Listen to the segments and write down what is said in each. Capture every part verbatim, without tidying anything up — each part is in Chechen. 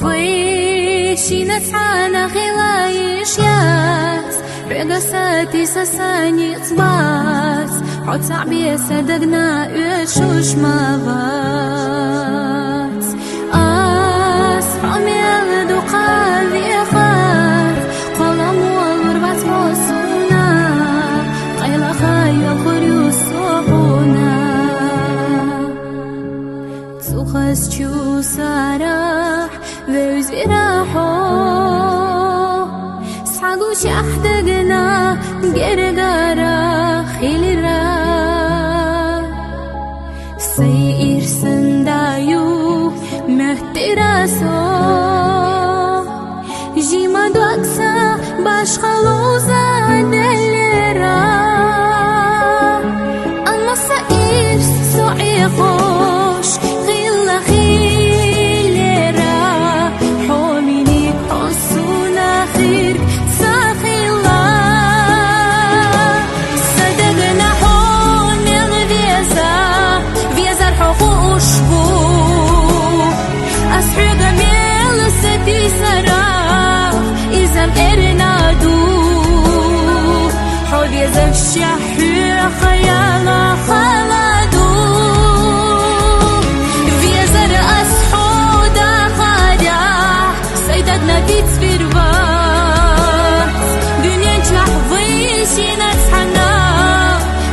Вай, шийна цхьана хила йиш яц, хьоьга са тийса са ницкъ бац, хьо цаӀ беса дагна оьшуш ма вац. Аз хьо мел дукха вехар, кхоламо лур вац хьо суна, къайлагӀа йолхур ю со хьона. Цу хазачу сарахь вевзира хьо, схьагучахь дагна гергара хилира. Сай ирсан да ю моттира со, жима дог са башха ловза деллера. Амма са ирс со Ӏехош хилла хилера, хьо миниг хьо суна хирг ца хилла. Са дагна хьо мел веза, везар хьо хууш ву. Аз хьоьга мел са тийсарах, иза-м эрна ду. Хьо везача хьоьга яла хала ду. Везар аз хьо дахадехь, сай дагна дицвир вац. Дуьнен чохь вай шийна цхьана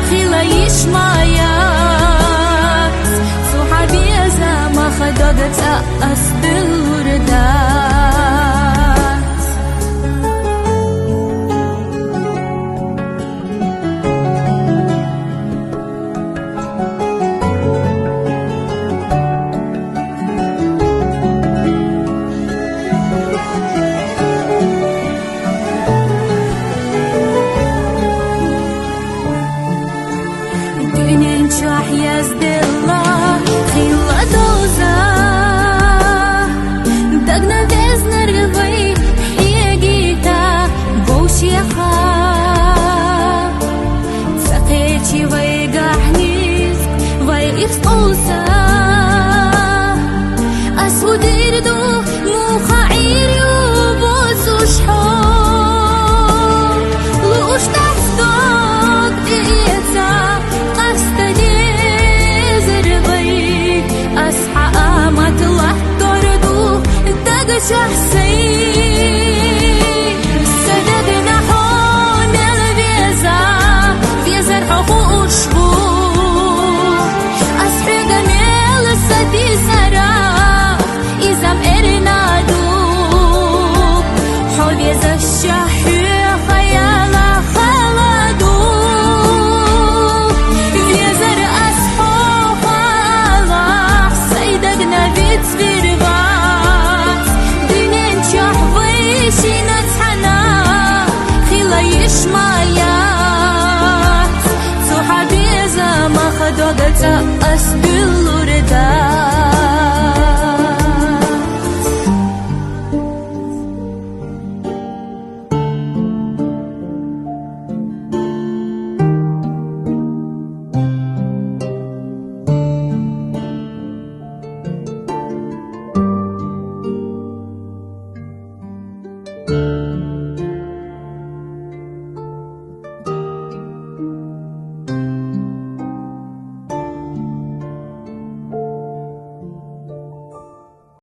хила йиш ма яц. Цу хьан беза мах дог цӀа ас беллур дац. Дуьнен чохь язделла хилла доза, дагна везнарг вай хьегита вовшеха. Ца кхечи вайгахь ницкъ, вай ирс къовса